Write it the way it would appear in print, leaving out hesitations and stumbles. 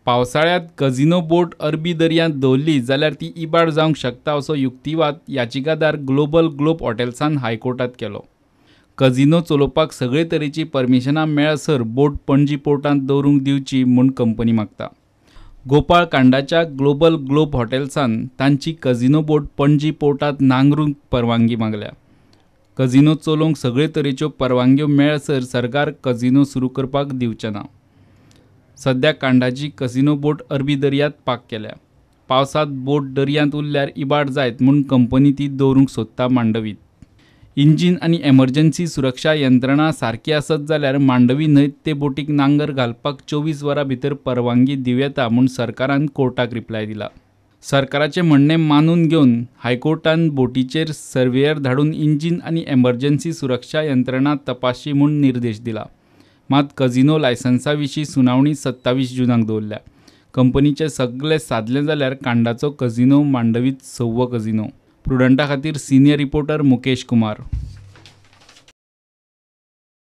पावसाळ्यांत कझिनो बोट अरबी दर्यांत दवरली जाल्यार ती इबाड जावंक शकता असो युक्तिवाद याचिकादार ग्लोबल ग्लोब हॉटेल्सान हायकोर्टात केलो. कझिनो चलोवपाक सगळे तरेची परमिशनां मेळसर बोट पणजी पोर्टांत दवरूंक दिवची म्हूण कंपनी मागता. गोपाळ कांडाच्या ग्लोबल ग्लोब हॉटेल्सान तांची कझिनो बोट पणजी पोर्टांत नांगरूंक परवानगी मागल्या. कझिनो चलोवंक सगळे तरेच्यो परवानग्यो मेळसर सरकार कझिनो सुरू करपाक दिवचें ना. सध्या कांडाची कझिनो बोट अरबी दर्यांत पार्क केल्या. पावसांत बोट दर्यांत उरल्यार इबाड जायत म्हूण कंपनी ती दवरूंक सोदता मांडवीत. इंजीन आनी एमर्जन्सी सुरक्षा यंत्रणा सारकी आसत जाल्यार मांडवी न्हंयत ते बोटीक नांगर घालपाक 24 वरां भितर परवानगी दिवं येता म्हूण सरकारान कोर्टाक रिप्लाय दिला. सरकाराचें म्हणणें मानून घेवन हायकोर्टान बोटीचेर सर्वेयर धाडून इंजीन आनी एमर्जन्सी सुरक्षा यंत्रणा तपासची म्हूण निर्देश दिला. मात कझिनो लायसन्सा विशीं सुनावणी 27 जूनाक दवरल्या. कंपनीचें सगलें सादलें जाल्यार कांडाचो कझिनो मांडवीत 6वो कझिनो. प्रुडंटा खातीर सिनियर रिपोर्टर मुकेश कुमार.